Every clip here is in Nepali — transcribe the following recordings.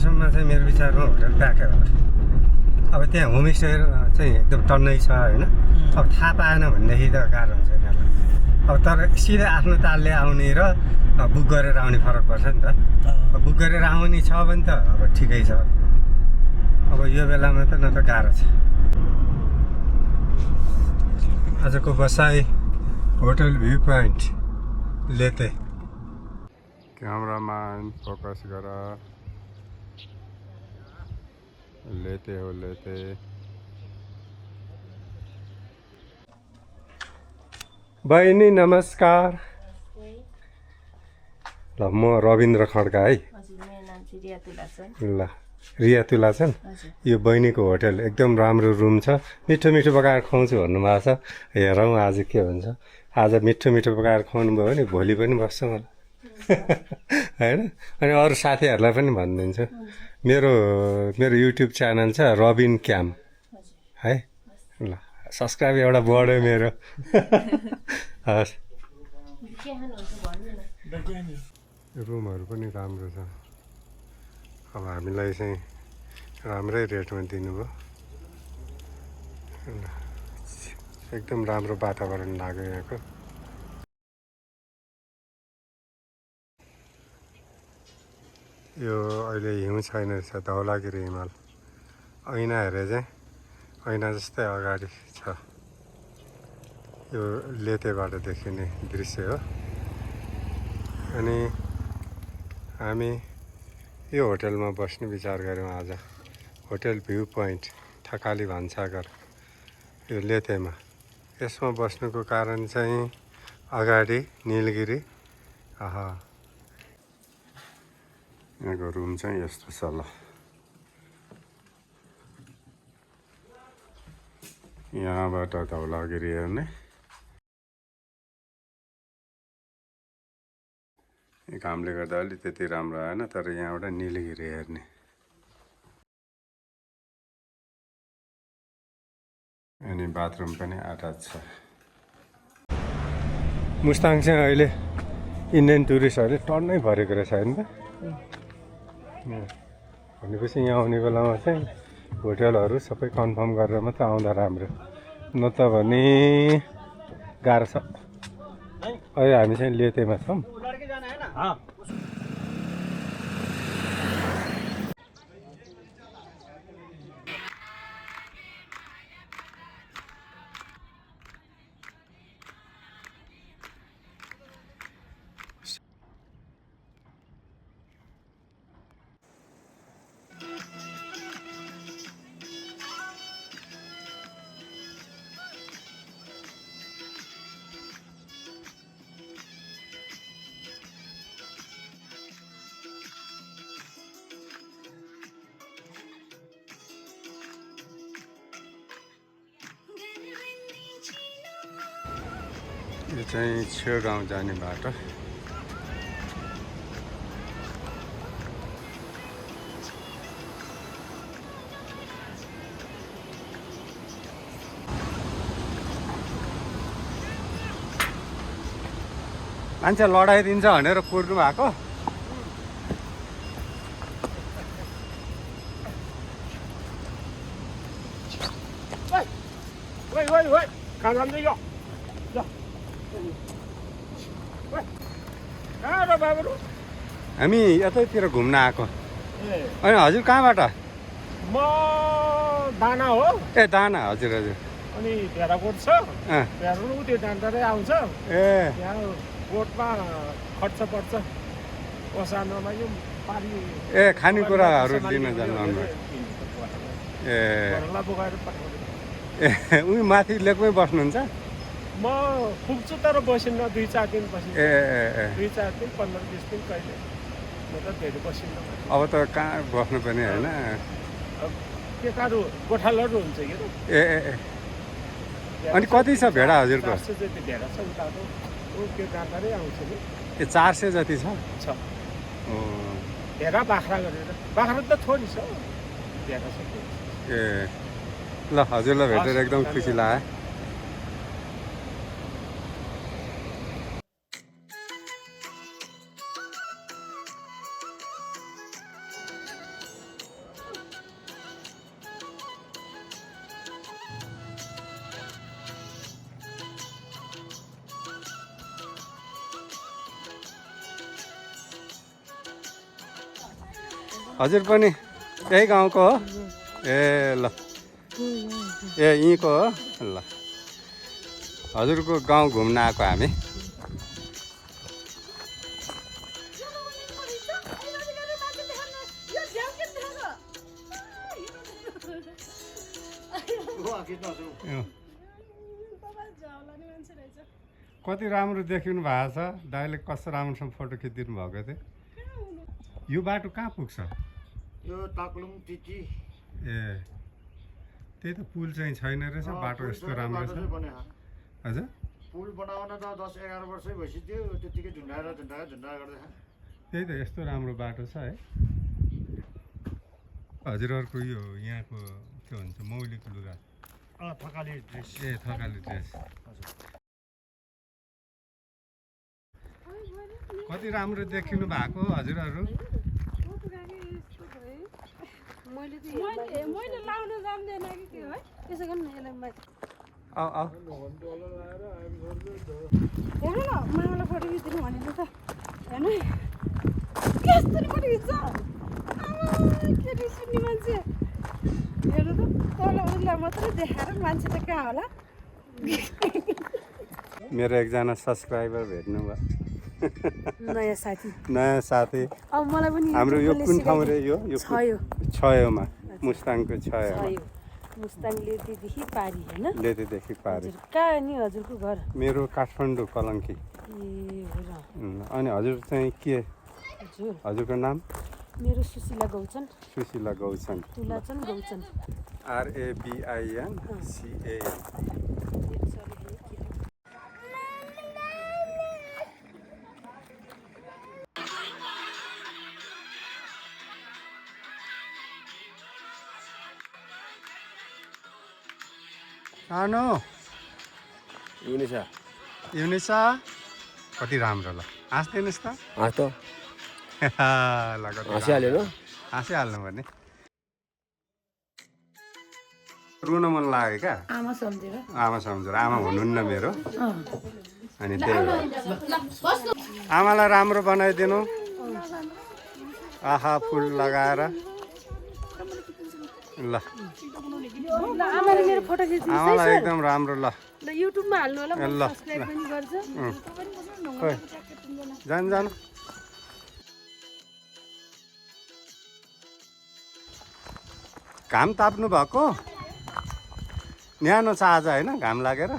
मौसममा चाहिँ मेरो विचारमा होटल प्याकै होला। अब त्यहाँ होमस्टे चाहिँ एकदम टन्नै छ होइन। अब थाहा पाएन भनेदेखि त गाह्रो हुन्छ यिनीहरूलाई। अब तर सिधै आफ्नो तालले आउने र बुक गरेर आउने फरक पर्छ नि त। बुक गरेर आउने छ भने त अब ठिकै छ। अब यो बेलामा त न त गाह्रो छ। आजको बसाइ होटल भ्यू पोइन्ट लेते। क्यामराम्यान फोकस गर। लेते हो लेते। बहिनी नमस्कार। ल म रविन्द्र खड्का है। ल रिया तुलासन। यो बहिनीको होटल एकदम राम्रो रुम छ। मिठो मिठो पकाएर खुवाउँछु भन्नुभएको छ। हेरौँ आज के हुन्छ। आज मिठो मिठो पकाएर खुवाउनु भयो भने भोलि पनि बस्छ मलाई होइन। अनि अरू साथीहरूलाई पनि भनिदिन्छु मेरो युट्युब च्यानल छ रबिन क्याम है। ल सब्सक्राइब एउटा बढ्यो मेरो। हस् रुमहरू पनि राम्रो छ। अब हामीलाई चाहिँ राम्रै रेटमा दिनुभयो। एकदम राम्रो वातावरण लाग्यो यहाँको। यो अहिले हिउँ छैन रहेछ धौलागिरी हिमाल। ऐना हेरे चाहिँ ऐना जस्तै अगाडि छ। यो लेतेबाट देखिने दृश्य हो। अनि हामी यो होटलमा बस्ने विचार गऱ्यौँ आज। होटल भ्यू पोइन्ट थकाली भान्साघर यो लेतेमा। यसमा बस्नुको कारण चाहिँ अगाडि निलगिरी। आहा यहाँको रुम चाहिँ यस्तो छ। ल यहाँबाट धौलागिरी हेर्ने। घामले गर्दा अलि त्यति राम्रो आएन तर यहाँबाट निलगिरी हेर्ने। अनि बाथरुम पनि अट्याच छ। मुस्ताङ चाहिँ अहिले इन्डियन टुरिस्टहरूले टन्नै भरेको रहेछ होइन त। भनेपछि यहाँ आउने बेलामा चाहिँ होटलहरू सबै कन्फर्म गरेर मात्रै आउँदा राम्रो। न त भने गाह्रो छ। अहिले हामी चाहिँ लेतेमा छौँ। यो चाहिँ छेउ गाउँ जाने बाटो। मान्छे लडाइदिन्छ भनेर कुर्नु भएको। हामी यतैतिर घुम्न आएको। अनि हजुर कहाँबाट? म दाना हो। ए दाना हजुर हजुर। अनि भेडाकोट छ। भेडाकोट त्यो डान्डरै आउँछ। यहाँ कोटमा खर्च पर्छ। ओसानोमा यो पानी ए खानेकुराहरू लिन जानु। ए बोकाएर ए उही माथि लेकमै बस्नुहुन्छ? म पुग्छु तर बसिन्न 2-4 दिन बसिन्छ। ए 2-4 दिन 15-20 दिन कहिले म त धेरै बसिन्न। अब त कहाँ बस्नु पनि होइन। के कारो गोठालहरू हुन्छ के त। ए अनि कति छ भेडा हजुरको? 400 जति भेडा छ उताको। त्यो डान्डरै आउँछ नि। ए 400 जति छ। ओ भेडा बाख्रा गरेर। बाख्रा त थोरै छ। भेडा छ। ए ल हजुरलाई भेटेर एकदम खुसी लाग्यो। हजुर पनि यही गाउँको हो ए ल ए यहीँको हो ल हजुरको गाउँ घुम्न आएको हामी कति राम्रो देखिनु भएको छ दाइले कस्तो राम्रोसँग फोटो खिचिदिनु भएको थियो यो बाटो कहाँ पुग्छ यो ताक्लुङ टिची ए त्यही त पुल चाहिँ छैन रहेछ बाटो यस्तो राम्रो छ हजुर पुल बनाउन त 10-11 वर्षै भइसक्यो त्यतिकै झुन्डाएर गर्दै त्यही त यस्तो राम्रो बाटो छ है हजुरहरूको यो यहाँको के भन्छ मौलिक लुगा थकाली ड्रेस ए थकाली ड्रेस कति राम्रो देखिनु भएको हजुरहरू मैले लाउन जान्दैन कि के है त्यसो गर्नु यसलाई आऊ आऊ हेर्नु न मामालाई फोटो खिचिदिनु भनेको त हेर्नु यस्तो फोटो खिच्छ के रिसिनी मान्छे हेर्नु त तल उसलाई मात्रै देखाएर मान्छे त कहाँ होला मेरो एकजना सब्सक्राइबर भेट्नु भयो नयाँ साथी अब मलाई पनि हाम्रो यो कुन ठाउँ रे यो छयोमा मुस्ताङको छयोमा मुस्ताङले त्यदेखि पारी हैन लेतीदेखि पारी कहाँ नि हजुरको घर मेरो काठमाडौँ कलङ्की ए हो र अनि हजुर चाहिँ के हजुर हजुरको नाम मेरो सुशीला गौचन सुशीला गौचन तुलाचन गौचन RABINCAN सानो युनिसा कति राम्रो ल हाँस्दिनुहोस् त हाँसिहाल्नु पर्ने रुन मन लाग्यो क्या आमा सम्झेर आमा सम्झेर आमा हुनुहुन्न मेरो अनि त्यही हो आमालाई राम्रो बनाइदिनु आहा फुल लगाएर ल आमाले मेरो फोटो खिच्नु आमालाई एकदम राम्रो ल ल युट्युबमा हाल्नु होला ल सब्स्क्राइब पनि गर्छ खोइ जानु घाम ताप्नु भएको न्यानो छ आज होइन घाम लागेर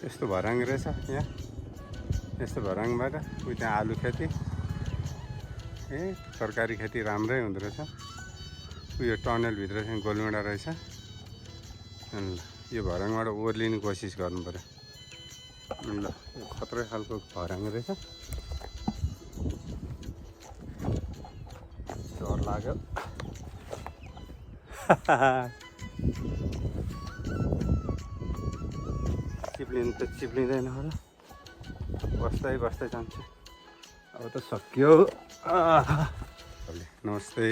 यस्तो भराङ रहेछ यहाँ यस्तो भराङबाट उयो त्यहाँ आलु खेती ए तरकारी खेती राम्रै हुँदो रहेछ उयो टनलभित्र चाहिँ गोलमेडा रहेछ अनि यो भराङबाट ओर्लिने कोसिस गर्नु पऱ्यो ल यो खत्रै खालको भराङ रहेछ डर लाग्यो चिप्लिनु त चिप्लिँदैन होला बस्दै जान्छु अब त सक्यो नमस्ते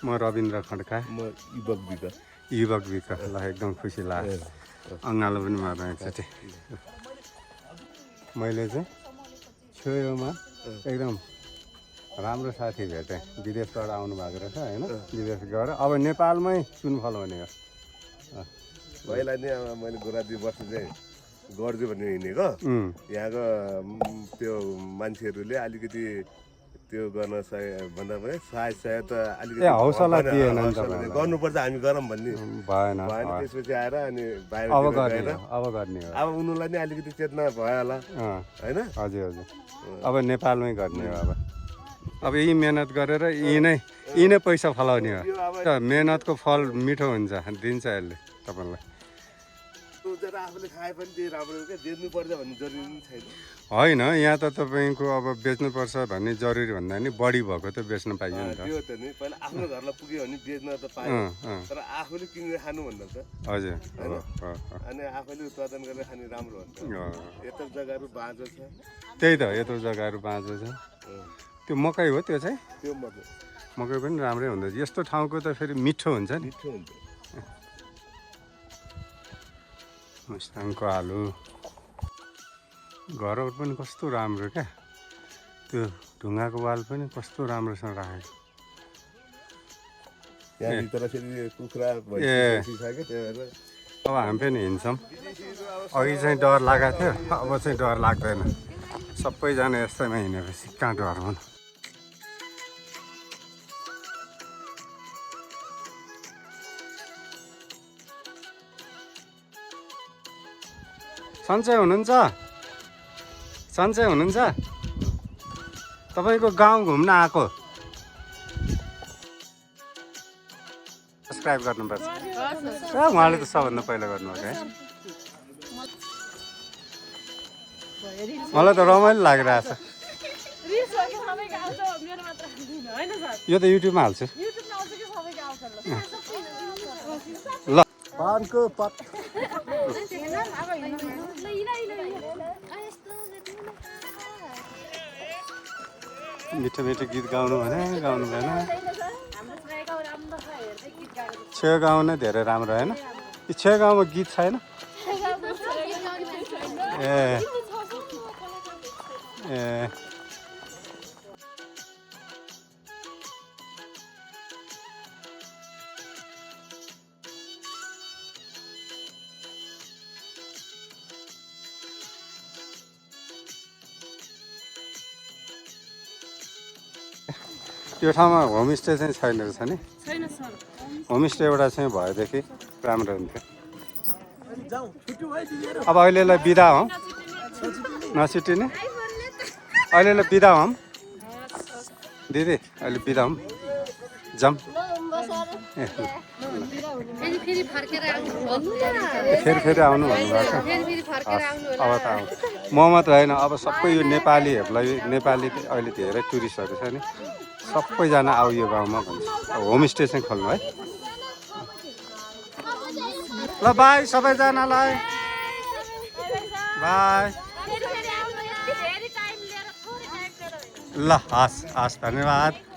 म रविन्द्र खड्का म युवक विका ल एकदम खुसी लाग्यो अङ्गालो पनि मार्नु एकचोटि मैले चाहिँ छेउमा एकदम राम्रो साथी भेटेँ विदेशबाट आउनु भएको रहेछ होइन विदेश गएर अब नेपालमै चुनफल हुने हो पहिला नै मैले गोरा 2 वर्ष चाहिँ गर्छु भन्ने हिँडेको यहाँको त्यो मान्छेहरूले अलिकति त्यो गर्न भन्दा पनि सायद अलिकति हौसला दिएन गर्नुपर्छ हामी गरौँ भन्ने भएन त्यसपछि आएर अनि बाहिर अब गर्ने हो अब उनीहरूलाई नै अलिकति चेतना भयो होला होइन हजुर अब नेपालमै गर्ने हो अब यही मेहनत गरेर यी नै पैसा फलाउने हो मेहनतको फल मिठो हुन्छ दिन्छ यसले तपाईँलाई बेचेर आफूले खाए पनि त्यही राम्रो हो क्या बेच्नु पर्छ भन्ने जरुरी पनि छैन होइन यहाँ त तपाईँको अब बेच्नुपर्छ भन्ने जरुरी भन्दा नि बढी भएको त बेच्न पाइयो नि त त्यो त नि पहिला आफ्नो घरलाई पुग्यो भने बेच्न त पायो तर आफूले किनेर खानु भन्दा त हजुर अनि आफैले उत्पादन गरेर खाने राम्रो हो नि त यत्रो जग्गाहरू बाँझो छ त्यही त यत्रो जग्गाहरू बाँझो छ त्यो मकै हो त्यो चाहिँ त्यो मकै मकै पनि राम्रै हुँदो रहेछ यस्तो ठाउँको त फेरि मिठो हुन्छ नि मिठो हुन्छ मुस्ताङको आलु घरहरू पनि कस्तो राम्रो क्या त्यो ढुङ्गाको वाल पनि कस्तो राम्रोसँग राखेको यहाँभित्र फेरि कुखुरा ए भइसक्यो त्यही भएर अब हामी पनि हिँड्छौँ अघि चाहिँ डर लागेको थियो अब चाहिँ डर लाग्दैन सबैजना यस्तैमा हिँडेपछि कहाँ डर हुनु सन्चै हुनुहुन्छ सन्चै हुनुहुन्छ तपाईँको गाउँ घुम्न आएको सब्सक्राइब गर्नुपर्छ उहाँले त सबभन्दा पहिला गर्नुभएको है मलाई त रमाइलो लागिरहेछ यो त युट्युबमा हाल्छु ल पानको पत मिठो मिठो गीत गाउनु भने गाउनु भएन छेउ गाउँ नै धेरै राम्रो होइन यो छेउ गाउँमा गीत छैन ए ए यो ठाउँमा होमस्टे चाहिँ छैन रहेछ नि होमस्टे एउटा चाहिँ भएदेखि राम्रो हुन्थ्यो अब अहिलेलाई बिदा हौँ नछुट्टिने अहिलेलाई बिदा हौँ दिदी अहिले बिदा हौँ जाऊँ फेरि आउनु भन्नुभएको अब त आउँ म मात्र होइन अब सबै यो नेपालीहरूलाई नेपाली अहिले धेरै टुरिस्टहरू छ नि सबैजना आऊ यो गाउँमा भन्छ होमस्टे चाहिँ खोल्नु है ल बाई सबैजनालाई बाई ल हस् हस् धन्यवाद